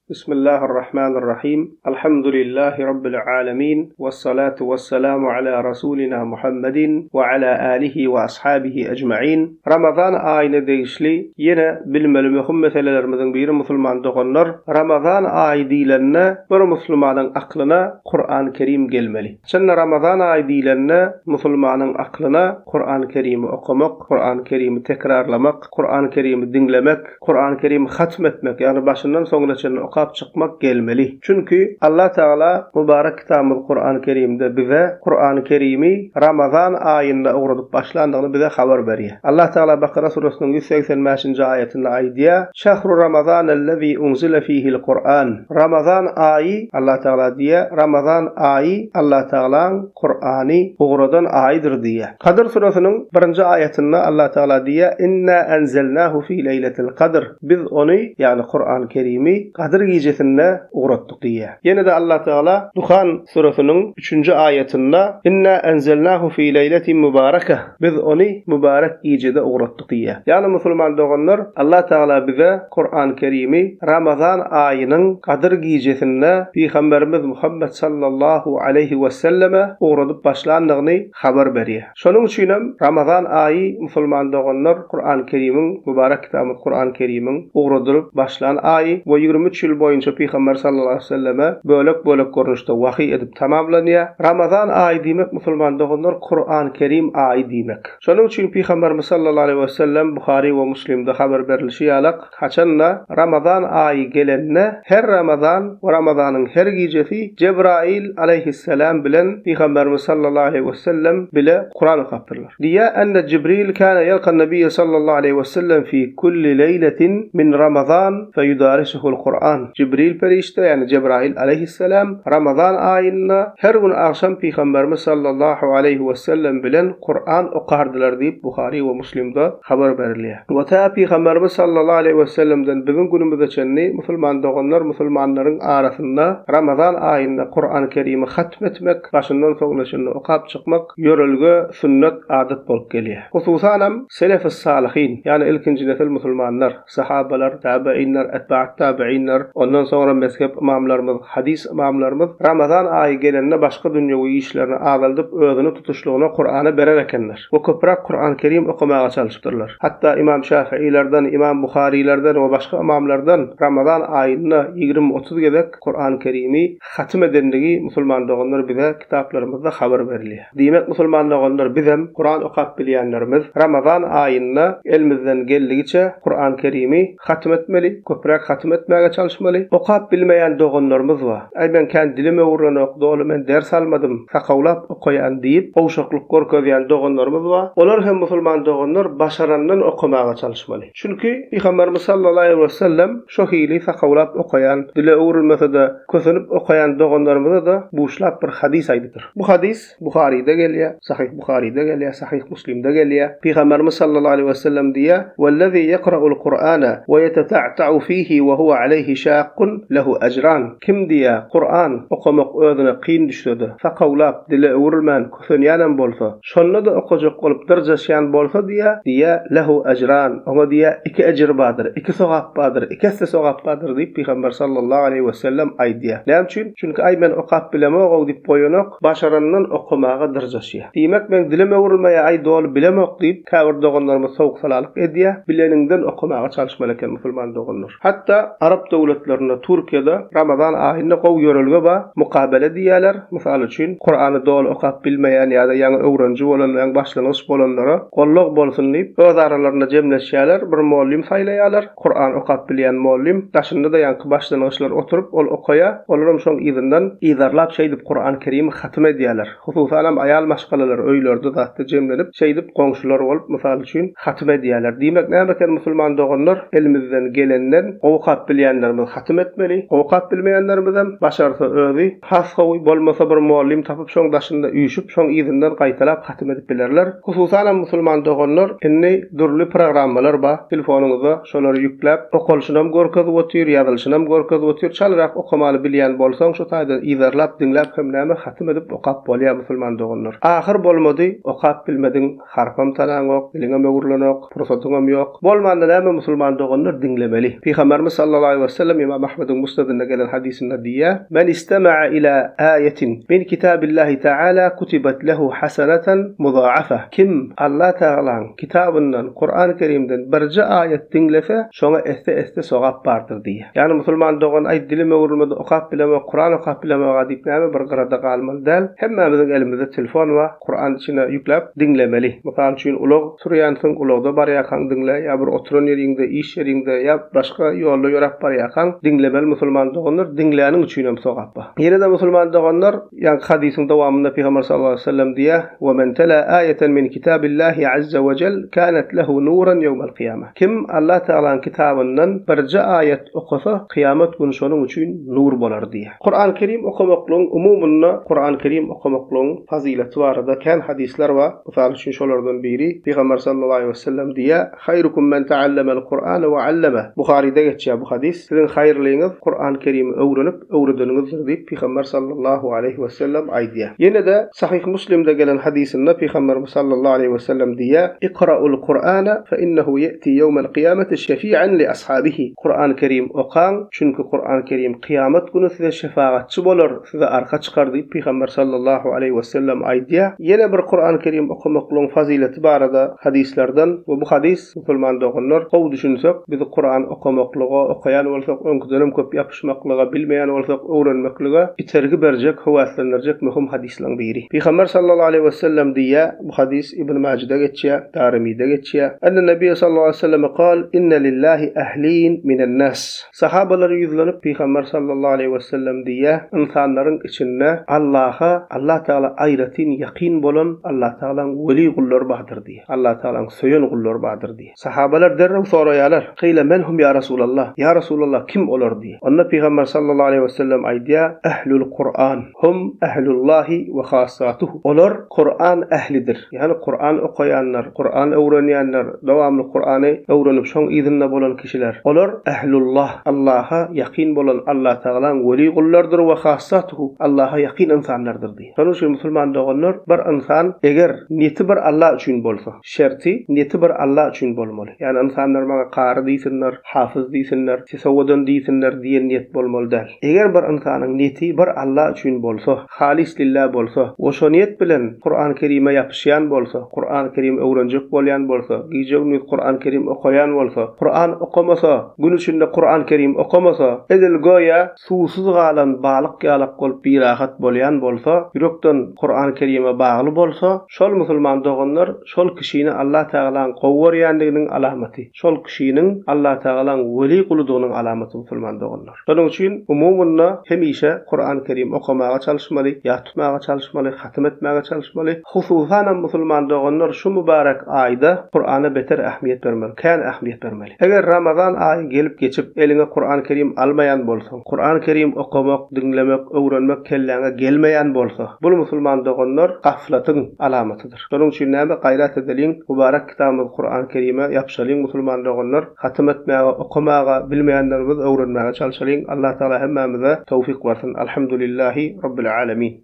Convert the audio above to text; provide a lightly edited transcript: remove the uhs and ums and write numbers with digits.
Bismillahir-Rahmanir-Rahim. Alhamdulillahi Rabbil alemin. Wes-salatu wes-selamu ala Rasulina Muhammedin we ala alihi we ashabihi ejmain. Ramazan aýyna degişli ýene bilmeli möhüm meselelerimiziň biri musulman doganlar, Ramazan aýy diýlende bir musulmanyň aklyna Kuran Kerim gelmeli. Haçanda Ramazan aýy diýlende musulmanyň aklyna Kuran Kerimi okamak, Kuran Kerimi tekrarlamak, Kuran Kerimi diňlemek, Kurany Kerimi hatm etmek, ýagny başyndan soňuna çenli okap çykmak gelmeli. Çünki Allah Tagala mübarek kitabymyz Kurany Kerimde bize Kurany Kerimi Ramazan aýynda ugradyp başlandygyny bize habar berýär. Allah Tagala Bakara surasynyň 185-nji aýatynda aýdýar, Şahru Ramazanellezî unzile fîhil Kur'an. Ramazan aýy, Allah Tagala diýýär, Ramazan aýy Allah Tagalaň Kurany ugradan aýydyr diýýär. Kadyr surasynyň birinji aýatynda Allah Tagala diýýär, Inna enzelnahu fi leýletil kadr. Biz ony, ýagny Kurany Kerimi Gadyr gijesinde ugratdyk diýýär. Ýene-de Allah Tagala Duhan surasynyň üçünji aýatynda, Inna enzelnahu fi leýletin mubarakah. Biz ony mübarek gijede ugratdyk diýýär. Ýagny musulman doganlar, Allah Tagala bize Kurany Kerimi Ramazan aýynyň Gadyr gijesinde Pygamberimiz Muhammet sallallahu aleýhi weselleme ugradyp başlandygyny habar berýär. Şonuň üçinem Ramazan aýy musulman doganlar Kurany Kerimiň, mübarek kitabymyz Kurany Kerimiň ugradylyp başlan aýy we 23 ýyl boýunça Pygamber sallallahu aleýhi weselleme bölek-bölek görnüşde wahyý edip tamamlanýar. Ramazan aýy diýmek musulman doganlar Kurany Kerim aýy diýmek. Şonuň üçin Pygamberimiz sallallahu aleýhi wesellem Buhary we Muslimde habar berlişi ýalak, Haçan-da Ramazan aýy gelende, her Ramazan we Ramazanyň her gijesi Jebraýyl alaýhyssalam bilen Pygamberimiz sallallahu aleýhi wesellem bile Kuran okapdyrlar. Diýýär, Enne Jibril kana ýelkan Nebiýe sallallahu aleýhi wesellem fi kulli leýletin min Ramazan feýudarisuhul Kuran. Jibril perişde, ýagny Jebraýyl alaýhyssalam Ramazan aýynda her gün agşam Pygamberimiz sallallahu aleýhi wesellem bilen Kuran okardylar diýip Buhary we Muslimde habar berilýär. We tä Pygamberimiz sallallahu aleýhi wesellemden biziň günümize çenli musulman doganlar musulmanlaryň arasynda Ramazan aýynda Kurany Kerimi hatm etmek, başyndan soňuna çenli okap çykmak ýörelge, sünnet, adat bolup gelýär. Hususanam selefus-salyhyn, ýagny ilkinji nesil musulmanlar, Sahabalar, tabeýinler, etba'ut-tabeýinler, ondan soňra mezhep ymamlarymyz, hadys ymamlarymyz Ramazan aýy gelende başga dünýewi işlerini azaldyp özüni tutuşlygyna Kurana berer ekenler we köpräk Kurany Kerim okamaga çalşypdyrlar. Hatda Ymam Şafiilerden, Ymam Buharylerden we başga ymamlardan Ramazan aýynda 20-30 gezek Kurany Kerimi hatym edenligi musulman doganlar bize kitaplarymyzda habar berilýär. Diýmek musulman doganlar bizem Kuran okap bilýänlerimiz Ramazan aýynda elimizden geldigiçe Kuran Kerimi hatym etmeli, köpräk hatym etmäge çalyşmaly. Okap bilmeýän doganlarymyz bar. Aý men kän dilim öwrenok, doly men ders almadym, sakawlap okaýan diýip gowşaklyk görkezýän doganlarymyz bar. Olar hem musulman doganlar başarandan okamaga çalyşmaly. Çünki Pygamberimiz sallallahu aleýhi wesellem şo hili sakawlap okaýan, dile öwrülmese-de kösenip okaýan doganlarymyza-da buşlap bir hadys aýdypdyr. Bu hadys Buharyda gelýär, Sahyh Buharyda gelýär, Sahyh Muslimde gelýär. Pygamberimiz sallallahu aleýhi wesellem diýýär, Wellezî ýekra'ul Kur'ana we ýeteta'ta'u fihi we huwe aleýhi şakkun lehu ejran. Kim diýýär, Kuran okamak özüne kyn düşse-de, sakawlap, dile öwrülmän kösenýänem bolsa, şonda-da okajak bolup dyrjaşýan bolsa diýýär, diýýär, lehu ejran, oňa diýýär, iki ejir bardyr, iki sogap bardyr, iki esse sogap bardyr diýip Pygamber sallallahu aleýhi wesellem aýdýar. Näme üçin? Çünki aý men okap bilemog-ow diýip goýanok, başaranyndan okamaga dyrjaşýar. Diýmek meň dilim öwrülmeýär, aý doly bilemok diýip käbir doganlarymyz sowuk-salalyk edýär. Bileniňden okamaga çalyşmaly eken musulman doganlar. Hatda arap döwletlerinde, Türkiýede Ramazan aýynda gowy ýörelge bar, mukabele diýýärler. Mysal üçin, Kurany doly okap bilmeýän ýa-da ýaňy öwreniji bolan, ýaňy başlangyç bolanlara gollag bolsun diýip, öz aralarynda jemleşýärler, bir mollym saýlaýarlar. Kuran okap bilýän mollym, daşynda-da ýaňky başlangyçlar oturyp, ol okaýar, olaram şoň yzyndan yzarlap şeýdip Kuran Kerimi hatym edýärler. Hususanam aýal maşgalalar öýlerde zatda jemlenip, şeýdip goňşular bolup, mysal üçin, hatym edýärler. Diýmek näme eken musulman doganlar, elimizden gelenden gowy okap bilýänlerimiz hatym etmeli, gowy okap bilmeýänlerimizem başarsa özi, Has gowy, bolmasa bir mollym tapyp şoň daşynda üýşüp, şoň yzyndan gaýtalap hatym edip bilerler. Hususanam musulman doganlar indi dürli programmalar bar telefonyňyzda şolary ýükläp okalyşynam görkezip otyr, ýazylyşynam görkezip otyr. Çalyrak okamany bilýän bolsaň şu taýdan yzarlap diňläp hem näme hatym edip okap bolýar musulman doganlar. Ahyr bolmady okap bilmediň harpam tanaňok, diliňem öwrülenok, pursatyňam ýok. Bolmanda näme musulman doganlar diňlemeli. Pygamberimiz sallallahu aleýhi wesellem. sellem Ymam Ahmediň Musnadynda gelen hadysynda diýýär, Men istema'a ila aýetin min kitabillahi ta'ala kutibat lehu hasanatan muda'afa. Kim Allah Tagalaň kitabyndan, Kurany Kerimden birje aýat diňlese, şoňa esse-esse sogap bardyr diýýär. Ýagny musulman dogan aý dilim öwrülmedi okap bilemok, Kuran okap bilemok-a diýip näme bir gyrada galmaly däl. Hemmämiziň elimizde telefon bar, Kuran içine ýükläp diňlemeli. Mysal üçin ulag sürýänsiň, ulagda barýarkaň diňle, ýa bir oturan ýeriňde, iş ýeriňde, ýa başga ýolda ýöräp barýarkaň diňlemeli musulman doganlar, diňläniň üçinem sogap bar. Ýene-de musulman doganlar, ýaňky hadysyň dowamynda Pygamber sallallahu aleýhi we sellem diýýär, Ve men tela aýeten min kitabillahi azza we jel kanet lehu nuran ýewmel kyýama. Kim Allah Tagalaň kitabyndan birje aýat okasa, kyýamat güni şonuň üçin nur bolar diýýär. Kuran Kerim okamaklygyň umumynda Kuran Kerim okamaklygyň fazyleti barada kän hadyslar bar. Mysal üçin şolardan biri Pygamber sallallahu aleýhi we sellem diýýär, Haýrukum men ta'allamel Kur'ane we 'alleme. Buharyda geçýär bu hadys. Siziň haýyrlyňyz Kuran Kerimi öwrenip, öwredeniňizdir diýip Pygamber sallallahu aleýhi we sellem aýdýar. Ýene-de Sahyh Muslimde gelen hadysynda Pygamberimiz sallallahu aleýhi we sellem diýýär, Ikra'ul Kur'ane fe innehu ye'ti ýewmel kyýameti şefi'an li ashabihi. Kuran Kerim okaň, çünki Kuran Kerim kyýamat güni size şefagatçy bolar, size arka çykar diýip Pygamber sallallahu aleýhi wesellem aýdýar. Ýene bir Kuran Kerim okamaklygyň fazyleti barada hadyslardan we bu hadys musulman doganlar gowy düşünsek bizi Kuran okamaklyga, okaýan bolsak öňküdenem köp ýapyşmaklyga, bilmeýän bolsak öwrenmeklige itergi berjek, höweslendirjek möhüm hadyslaň biri. Pygamber sallallahu aleýhi wesellem diýýär, bu hadys Ibn Majide geçýär, Darymide geçýär. Enne Nebiýe sallallahu aleýhi weselleme kal, Inne lillahi ehlin minen nas. Sahabalara ýüzlenip Pygamber sallallahu aleýhi wesellem diýýär, Ynsanlaryň içinde Allaha, Allah Tagala aýratyn ýakyn bolan Allah Tagalaň weli gullary bardyr diýýär. Allah Tagalaň söýen gullary bardyr diýýär. Sahabalar derrew soraýarlar, Kyla men hum ýa Rasulallah? Ýa Rasulallah kim olar diýýär. Onda Pygamber sallallahu aleýhi wesellem aýdýar, Ehlul Kuran. Hum ehlullahi we hassatuhu. Olar Kuran ählidir. Ýagny Kuran okaýanlar, Kuran öwrenýänler, dowamly Kurany öwrenip şoň yzynda bolan kişiler. Olar ehlullah, Allaha ýakyn bolan Allatagalaň weli gullarydyr we hassatuhu, Allaha ýakyn ynsanlardyr diýýär. Şonuň üçin musulman doganlar bir ynsan eger niýeti bir Allah üçin bolsa, şerti niýeti bir Allah üçin bolmaly. Ýagny ynsanlar maňa kary diýsinler, hafyz diýsinler, owadan diýsinler diýen niýet bolmaly däl. Eger bir ynsanyň niýeti bir Alla üçin bolsa, halys lillah bolsa we şo niýet bilen Kuran Kerime ýapyşýan bolsa, Kuran Kerim öwrenjek bolýan bolsa, gije-gündiz Kuran Kerim okaýan bolsa, Kuran okamasa, gün içinde Kuran Kerim okamasa, edil göýä suwsuz galan balyk ýalak bolup birahat bolýan bolsa, ýürekden Kuran Kerime bagly bolsa, şol musulman doganlar şol kişini Alla Tagalaň gowy görýändiginiň alamaty. Şol kişiniň Allatagalaň weli guludygynyň alamaty musulman doganlar. Şonuň üçin umumynda hemişe Kuran Kerim okamaga çalyşmaly, ýat tutmaga çalyşmaly, hatym etmäge çalyşmaly. Hususanam musulman doganlar şu mübarek aýda Kurana beter ähmiýet bermeli, kän ähmiýet bermeli. Eger Ramazan aýy gelip geçip eliňe Kuran Kerim almaýan bolsaň, Kuran Kerim okamak, diňlemek, öwrenmek kelläňe gelmeýän bolsa, bul musulman doganlar gaflatyň alamatydyr. Şonuň üçin näme gaýrat edeliň, mübarek kitabymyz Kuran Kerime ýapyşalyň musulman doganlar, hatym etmäge, okamaga, bilmeýänlerimiz öwrenmäge çalşalyň, Allah Tagala hemmämize towfyk bersin. Alhamdulillahi Rabbil Alemin.